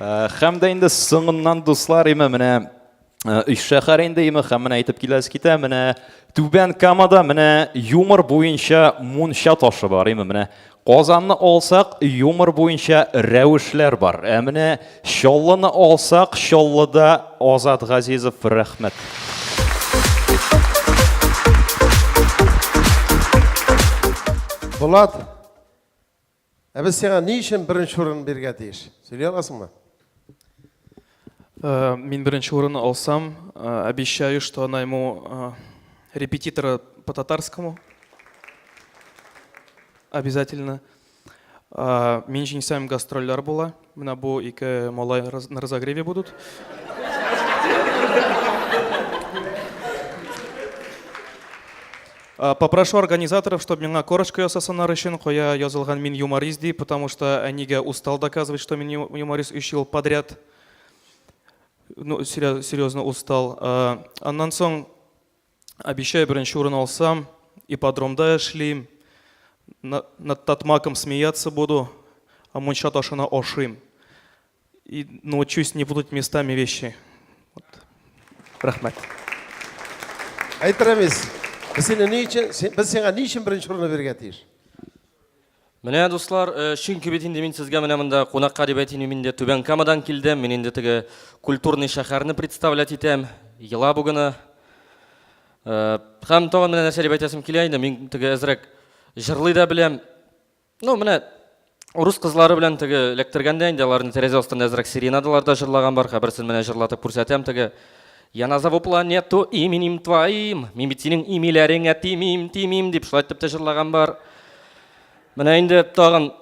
Э, һәм дә инде соңыннан дуслар име менә э, өч шәһәр инде име һәм менә әйтеп киләсе китә менә Түбән Камада менә юмор буенча мунча ташы бар име менә Казанны алсак юмор буенча рәвешләр бар ә менә Чаллыны алсак Чаллыда Азат Газизов рәхмәт. Булат, ә без сиңа ни өчен беренче урын бирергә тиеш? Сөйли аласыңмы? Э, мин беренче урын алсам, э, обещаю, что найму э, репетитора по татарскому. Обязательно. Мин җиңсәм гастрольләр була. Менә бу ике малай на разогреве будут. Попрошу организаторов, чтобы миңа корочка ясасыннар өчен, кая язылган мин юморист дип, потому что әнигә устал доказывать, что мин юморист өч ел подряд. Ну, серьезно устал. Аннан соң Обещаю, беренче урын алсам, ипподромда эшлим, над татмаком смеяться буду, а мунча ташына ашыйм. И научусь не путать местами вещи. Вот. Рәхмәт. Әйт, Рәмис, без сине ни өчен, без сиңа ни өчен беренче урынны бирергә тиеш? Менә, дуслар, э, чөнки бит инде мин сезгә менә монда кунакка дип әйтим, мин инде Түбән Камадан килдем, мин инде теге культурный шәһәрне представлять итәм, Елабуганы. Э, һәм тагын менә нәрсә дип әйтәсем килә инде, мин теге әзрәк җырлый да беләм. Ну, менә урыс кызлары белән теге эләктергәндә инде аларны тәрәзә астында әзрәк серенадалар да җырлаган бар, хәбәрсен менә җырлатып күрсәтәм теге. Я назову планету именем твоим, мин бит синең имиләреңә тимим, тимим дип шулай итеп тә җырлаган бар. Менә инде тагын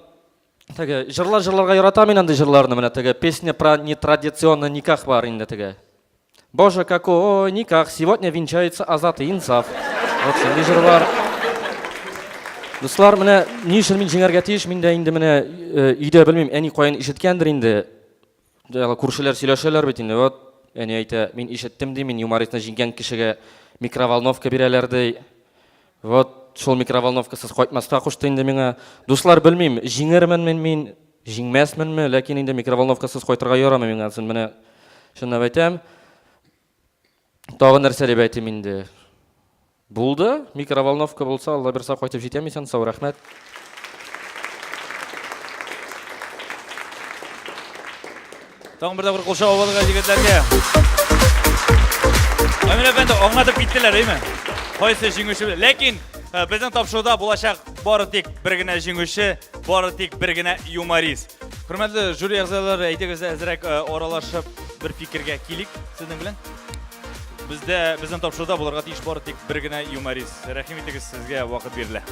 теге җырлар җырларга яратам мин андый җырларны. Менә теге песня про нетрадиционный никах бар инде теге. Боже, какой никах, сегодня венчаются Азат и Инсаф. Вот шундый җырлар. Дуслар, менә ни өчен мин җиңәргә тиеш? Мин дә инде менә э, өйдә белмим, әни каян ишеткәндер инде. Күршеләр сөйләшәләр бит инде. Вот әни әйтә, мин ишеттем ди, мин юмористны җиңгән кешегә микроволновка бирәләр ди. Вот шул микроволновкасыз кайтмаска кушты инде миңа. Дуслар, белмим, җиңерменме мин, җиңмәсменме, ләкин инде микроволновкасыз кайтырга ярамый миңа. Син менә чынлап әйтәм. Тагын нәрсә дип әйтим инде? Булды, микроволновка булса, Алла бирса кайтып җитәм исән, сау, рәхмәт. Тагын бер тапкыр кул чабып алырга егетләргә. Амир әфәнде, аңлатып киттеләр, әйме? Кайсы җиңүче? Ләкин э, безнең тапшыруда булачак бары тик бер генә җиңүче, бары тик бер генә юморист. Хөрмәтле жюри әгъзалары, әйдәгез әзрәк э, аралашып бер фикергә килик сезнең белән. Бездә, безнең тапшыруда булырга тиеш бары тик бер генә юморист. Рәхим итегез, сезгә вакыт бирелә.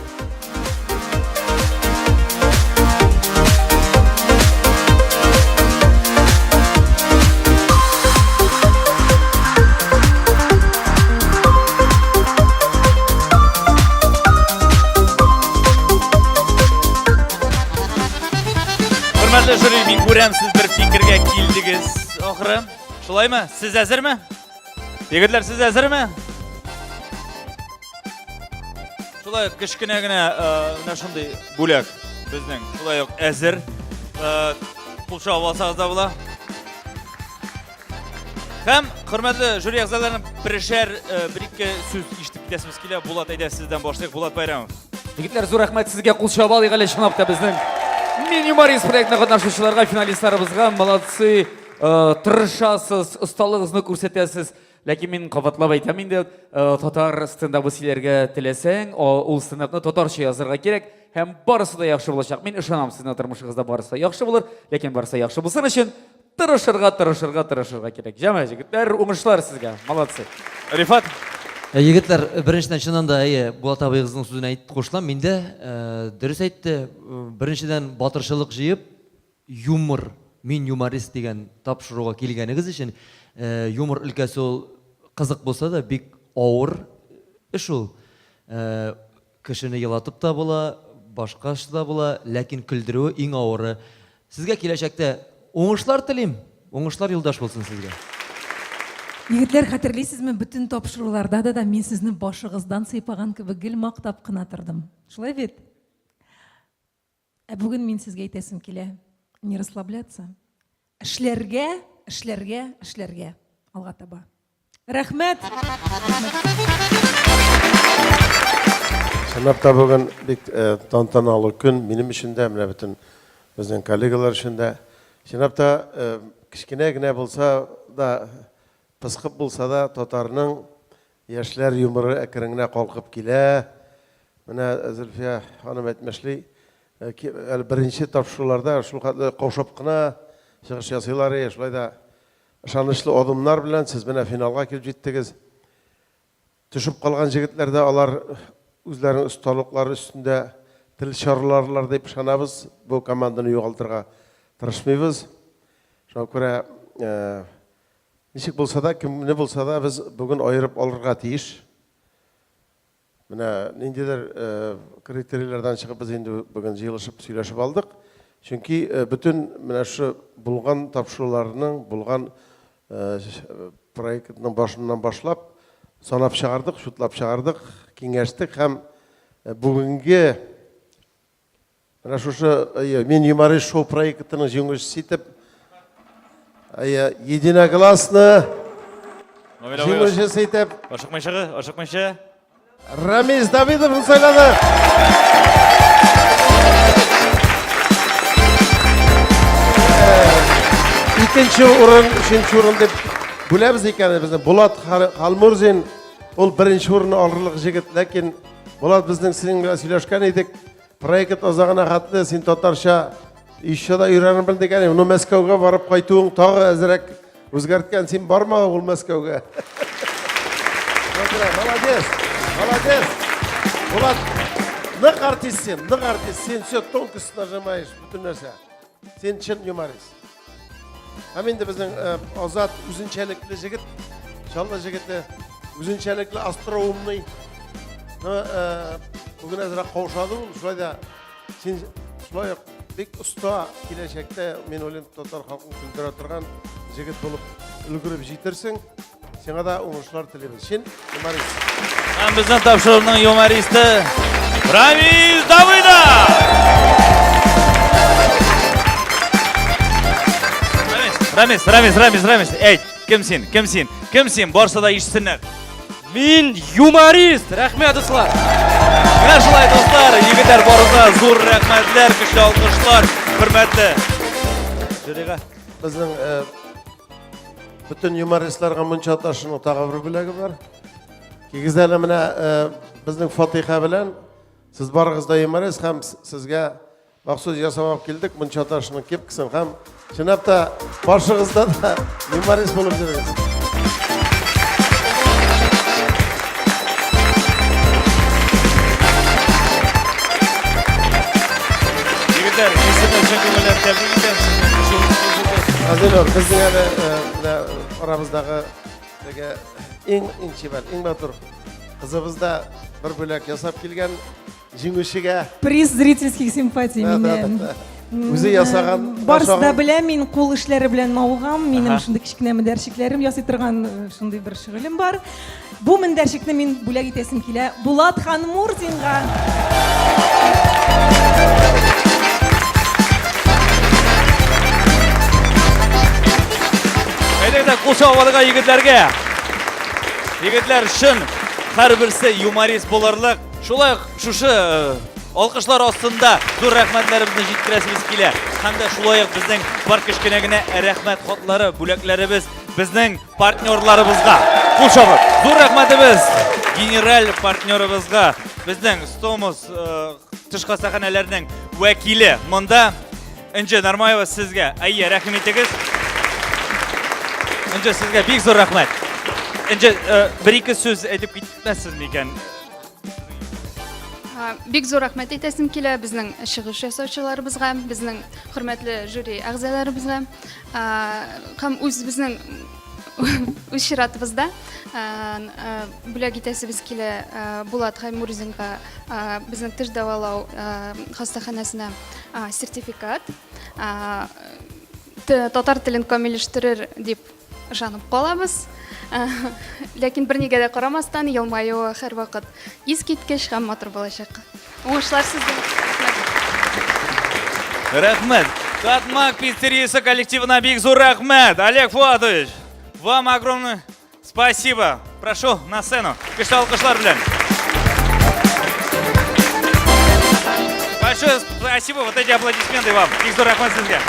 Хөрмәтле жюри, мин күрәм, сез бер фикергә килдегез ахыры. Шулаймы? Сез әзерме? Егетләр, сез әзерме? Шулай ук кечкенә генә э, менә шундый бүләк безнең. Шулай ук әзер. Э, кул чабып алсагыз да була. Һәм хөрмәтле жюри әгъзаларының берешәр э, бер-ике сүз ишетеп китәсебез килә. Булат, әйдә сездән башлыйк. Булат Байрамов. Егетләр, зур рәхмәт сезгә. Кул чабып алыйк әле чынлап та безнең Мин юморист проектына катнашучыларга, финалистларыбызга. Молодцы, тырышасыз, осталыгызны күрсәтәсез. Ләкин мин кабатлап әйтәм инде, татар стендабы сөйләргә теләсәң, ул стендапны татарча язырга кирәк һәм барысы да яхшы булачак. Мин ышанам, сезнең тормышыгызда барысы да яхшы булыр, ләкин барысы да яхшы булсын өчен тырышырга, тырышырга, тырышырга кирәк. Җәмә, җегетләр, уңышлар сезгә. Молодцы. Рифат. Э, егетләр, э, беренчедән, чыннан да, әйе, Булат абыегызның сүзенә әйт, кушылам. Мин дә э, дөрес әйтте. Беренчедән, батырчылык җыеп, юмор, мин юморист дигән тапшыруга килгәнегез өчен, юмор өлкәсе ул кызык булса да, бик авыр эш ул. Кешене елатып та була, башкача да була, ләкин көлдерүе иң авыры. Сезгә киләчәктә уңышлар телим! Уңышлар юлдаш булсын сезгә! Егетләр, хәтерлисезме, бөтен тапшыруларда да да мин сезне башыгыздан сыйпаган кебек гел мактап кына тордым. Шулай бит? Ә бүген мин сезгә әйтәсем килә, не расслабляться. Эшләргә, эшләргә, эшләргә. Алга таба. Рәхмәт! Чынлап та бүген бик э, тантаналы көн минем өчен дә, менә бөтен безнең коллегалар өчен дә. Чынлап та э, кечкенә генә булса да, пыскып булса да, татарның Яшьләр юморы әкрен генә калкып килә. Менә Зөлфия ханым әйтмешли, әле беренче тапшыруларда шул хәтле каушап кына чыгыш ясыйлар иде, шулай да ышанычлы адымнар белән сез менә финалга килеп җиттегез. Төшеп калган җегетләр дә алар үзләренең осталыклары өстендә тел чарларлар дип ышанабыз. Бу команданы югалтырга тырышмыйбыз. Шуңа күрә Ничек булса да, кемне булса да без бүген аерып алырга тиеш. Менә ниндидер критерийләрдән чыгып без инде бүген җыелышып сөйләшеп алдык. Чөнки бөтен менә шушы булган тапшыруларның, булган проектның башыннан башлап санап чыгардык, чутлап чыгардык, киңәштек һәм бүгенге Менә шушы әйе, Мин юморист шоу проектының җиңүчесе итеп әйе, единогласно җиңүчесе итеп Ашыкмыйча, ашыкмыйча. Рамиз Давидовны сайлады. Икенче урын, өченче урын дип бүләбез икән безне. Булат Халмурзин ул беренче урынны алырлык җегет, ләкин Булат безнең синең белән сөйләшкән идек. Проект азагына хәтле син татарча еще да өйрәнеп бел дигән. Ну Мәскәүгә барып кайтуың тагы әзрәк үзгәрткән. Син барма ул Мәскәүгә. Молодец, молодец. Булат, нык артист син, нык артист. Син все тонкость нажимаешь, бөтен нәрсә. Син чын юморист. Һәм инде безнең э, Азат үзенчәлекле җегет, Чаллы җегете, үзенчәлекле остроумный. Ну, э, бүген әзрәк каушады ул, шулай да син шулай ук бик оста киләчәктә, мин уйлыйм, татар халкын көлдерә торган җегет булып өлгереп җитерсең. Сиңа да уңышлар телибез. Син юморист. Һәм безнең тапшыруның юмористы Рамиз Давыдов! Рамиз, Рамиз, Рамиз, Рамиз, әйт, кем син, кем син, кем син, барсы да ишетсеннәр. Мин юморист! Рәхмәт, дуслар! Менә шулай, дуслар, егетләр, барыгызга зур рәхмәтләр, көчле алкышлар, хөрмәтле жюрига. Безнең э, Бөтен юмористларга мунча ташының тагы бер бүләге бар. Кигезде әле менә э, безнең Фатиха белән сез барыгыз да юморист һәм сезгә махсус ясап алып килдек мунча ташының кепкасын һәм чынлап та башыгызда да юморист булып йөрегез. Егетләр, чын күңелдән тәбрик итәм сезне. Газинур, безнең әле менә арабыздагы теге иң иң чибәр, иң матур кызыбыз да бер бүләк ясап килгән җиңүчегә. Приз зрительских симпатий Да, да, миннән. да, да. Үзе ясаган Барысы да ашаган. белә, мин кул эшләре белән мавыгам, минем Ага. шундый кечкенә мендәрчекләрем ясый торган э, шундый бер шөгылем бар. Бу мендәрчекне мин бүләк итәсем килә Булат Ханмурзинга. Әйдәгез, кул чабып алырга егетләргә. Егетләр чын һәрберсе юморист булырлык. Шулай ук шушы э, алкышлар астында зур рәхмәтләребезне җиткерәсебез килә. Һәм дә шулай ук безнең бар кечкенә генә рәхмәт хатлары, бүләкләребез безнең партнерларыбызга. Кул чабып. Зур рәхмәтебез генераль партнерыбызга, безнең Стомус э, тыш хастаханәләренең вәкиле монда. Энҗе Нармаева сезгә. Әйе, рәхим итегез. Энҗе, сезгә бик зур рәхмәт. Энҗе, э, бер-ике сүз әйтеп китмәссез микән? Бик зур рәхмәт әйтәсем килә безнең чыгыш ясаучыларыбызга, безнең хөрмәтле жюри әгъзаларыбызга һәм үз безнең үз чиратыбызда бүләк итәсебез килә Булат Хаймурзинга безнең теш дәвалау хастаханәсенә сертификат. Татар телен камилләштерер дип Ышанып калабыз. Ләкин бернигә дә карамастан, елмаюы һәрвакыт искиткеч һәм матур булачак. Уңышлар сезгә. Рәхмәт. Татмак пиццериясе коллективына бик зур рәхмәт. Олег Фуатович, вам огромное спасибо. Прошу на сцену. Көчле алкышлар белән. Большое спасибо, вот эти аплодисменты вам. Бик зур рәхмәт сезгә.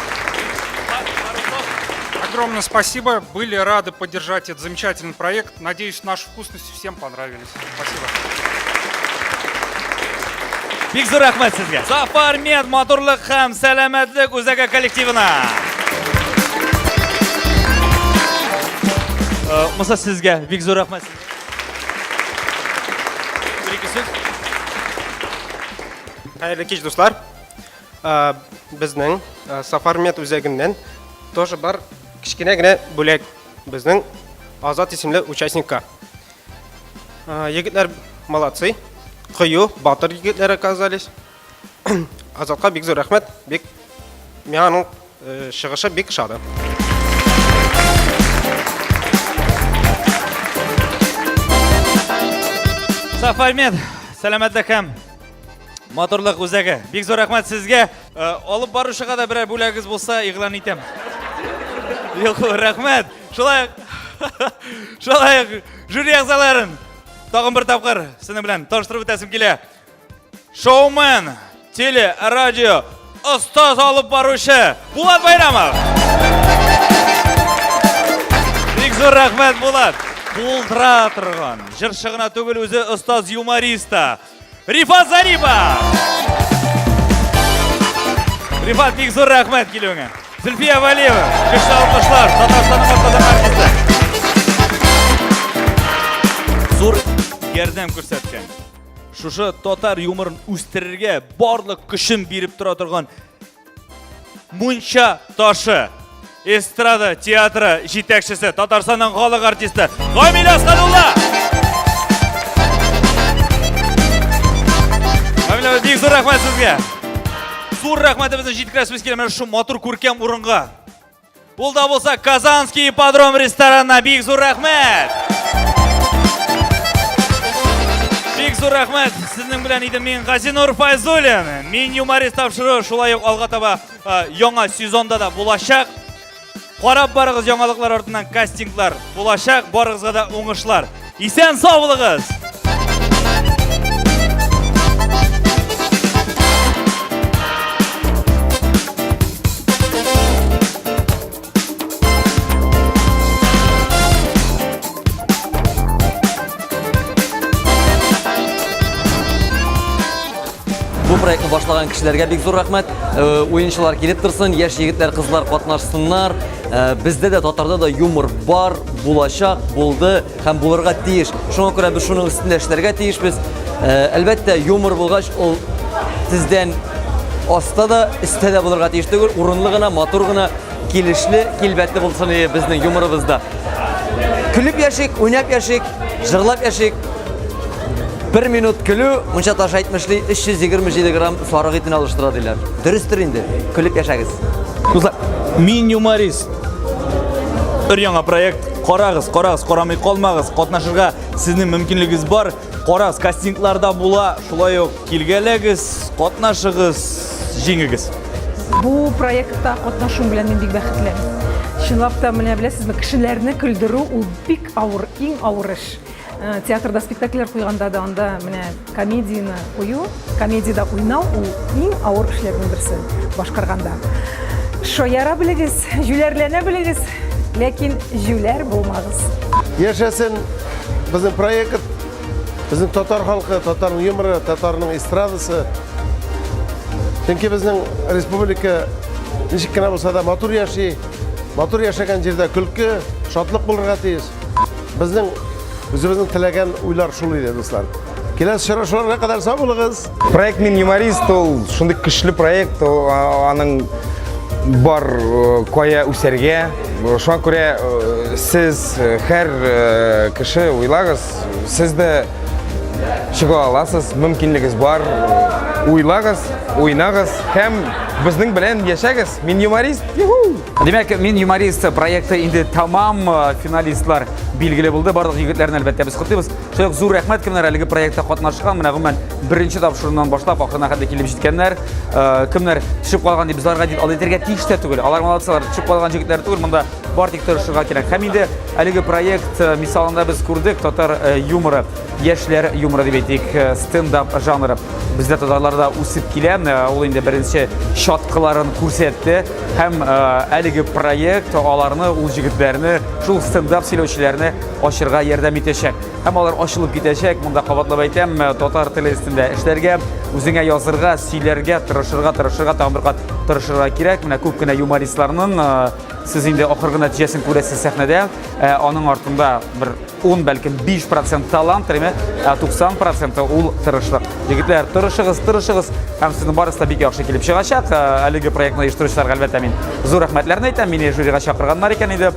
Огромное спасибо. Были рады поддержать этот замечательный проект. Надеюсь, наши вкусности всем понравились. Спасибо. Бик зур рәхмәт сезгә. Сафар Мед матурлык һәм сәламәтлек үзәге коллективына. Э, Муса сезгә бик зур рәхмәт. Бер ике сүз. Хәерле кич, дуслар. Э, безнең э, Сафар Мед үзәгеннән тоже бар кечкенә генә бүләк безнең Азат исемле участникка. Егетләр молодцы, кыю, батыр егетләр оказались. Азатка бик зур рәхмәт, бик миңа аның э, чыгышы бик ошады. Сафармед, сәламәтлек һәм матурлык үзәге. Бик зур рәхмәт сезгә. Э, алып баручыга да берәр бүләгегез булса, игълан итәм. Юк, рәхмәт. Шулай шулай жюри әгъзаларын тагын бер тапкыр сезнең белән таныштырып үтәсем килә. Шоумен, теле, радио, остаз алып баручы Булат Байрамов. Бик зур рәхмәт, Булат. Булдыра торган, җырчы гына түгел, үзе остаз юморист та. Рифат Зарипов! Рифат, бик зур рәхмәт килүеңә. Зөлфия Валиева, көчле алкышлар, Татарстанның атказанган артисты. Зур ярдәм күрсәткән. Шушы татар юморын үстерергә барлык көчен биреп тора торган Мунча ташы эстрада театры җитәкчесе, Татарстанның халык артисты Гамил Асхадулла. Гамил абый, бик зур рәхмәт сезгә. Зур рәхмәтебезне җиткерәсебез килә менә шушы матур күркәм урынга. Ул да булса Казанский ипподром ресторанына бик зур рәхмәт. Бик зур рәхмәт. Сезнең белән идем мин Газинур Файзуллин. Мин юморист тапшыру шулай ук алга таба э, яңа сезонда да булачак. Карап барыгыз яңалыклар артыннан кастинглар булачак. Барыгызга да уңышлар. Исән сау булыгыз. Бу проектны башлаган кешеләргә бик зур рәхмәт. Э, уенчылар килеп торсын, яшь егетләр, кызлар катнашсыннар. Э, бездә дә татарда да юмор бар, булачак, булды һәм булырга тиеш. Шуңа күрә без шуның өстендә эшләргә тиешбез. Э, әлбәттә, юмор булгач, ул тиздән Аста да, өстә дә булырга тиеш түгел, урынлы гына, матур гына, килешле, килбәтле булсын иде безнең юморыбыз да. Көлеп яшик, уйнап яшик, җырлап яшик. Бер минут көлү, мунча ташы әйтмешли, 327 грамм сарык итен алыштыра диләр. Дөрестер инде. Көлеп яшәгез. Дуслар, мин юморист. Бер яңа проект. Карагыз, карагыз, карамый калмагыз. Катнашырга сезнең мөмкинлегегез бар. Карагыз, кастингларда була. Шулай ук килгәләгез, катнашыгыз, җиңегез. Бу проектта катнашуым белән мин бик бәхетле. Чынлап та, менә беләсезме, кешеләрне көлдерү ул бик авыр, иң авыр эш. Э, театрда спектакльләр куйганда да анда менә комедияне кую, комедиядә уйнау ул иң авыр эшләрнең берсе башкарганда. Шаяра белегез, җүләрләнә белегез, ләкин җүләр булмагыз. Яшәсен безнең проект, безнең татар халкы, татарның юморы, татарның эстрадасы. Чөнки безнең республика ничек кенә булса да матур яши, матур яшәгән җирдә көлке, шатлык булырга тиеш. Безнең үзебезнең теләгән уйлар шул иде, дуслар. Киләсе очрашуларга кадәр сау булыгыз. Проект Мин юморист ул шундый көчле проект, ул аның бар э, кая үсәргә. Шуңа күрә э, сез э, һәр кеше уйлагыз, сез дә чыга аласыз, мөмкинлегегез бар. Уйлагыз, уйнагыз һәм безнең белән яшәгез. Мин юморист. Юху! Димәк, Мин юморист проекты инде тәмам, э, финалистлар билгеле булды. Барлык егетләрне әлбәттә без котлыйбыз. Шулай ук зур рәхмәт кемнәр әлеге проектта катнашкан, менә гомумән беренче тапшыруыннан башлап ахырына хәтле килеп җиткәннәр. Э, кемнәр төшеп калган дип без аларга дип алай әйтергә тиеш тә түгел. Алар молодцы, алар төшеп калган егетләр түгел, монда бар тик тырышырга кирәк. Һәм инде әлеге проект э, мисалында без күрдек татар юморы Яшьләр юморы дип әйтик, э, стендап жанры бездә татарларда үсеп килә. Э, ул инде беренче чаткыларын күрсәтте һәм э, әлеге проект аларны, ул җегетләрне, шул стендап сөйләүчеләрне ачырга ярдәм итәчәк. Һәм алар ачылып китәчәк. Монда кабатлап әйтәм, татар теле өстендә эшләргә, үзеңә язырга, сөйләргә, тырышырга, тырышырга, тагын бер кат тырышырга кирәк. Менә күп кенә юмористларның сез инде ахыргы нәтиҗәсен күрәсез сәхнәдә. Аның артында бер 10, бәлкем 5 процент талант, әмма 90 проценты ул тырышлык. Егетләр, тырышыгыз, тырышыгыз, һәм сезнең барысы да бик яхшы килеп чыгачак. Әлеге проектны оештыручыларга, әлбәттә, мин зур рәхмәтләрне әйтәм. Мине жюрига чакырганнар икән инде.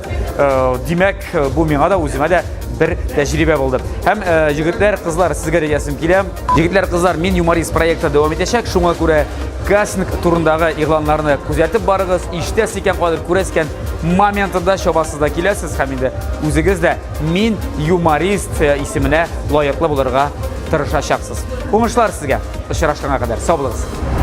Димәк, бу миңа да, үземә дә бер тәҗрибә булды. Һәм егетләр, кызлар, сезгә дә әйтәсем килә. Егетләр, кызлар, мин юморист проекты дәвам итәчәк. Шуңа күрә кастинг турындагы игъланнарны күзәтеп барыгыз. Ишетәсез икән, кадер күрәсез икән, моментында чабасыз да киләсез һәм инде үзегез дә мин юморист э, исеменә лаеклы булырга тырышачаксыз. Уңышлар сезгә! Очрашканга кадәр сау булыгыз!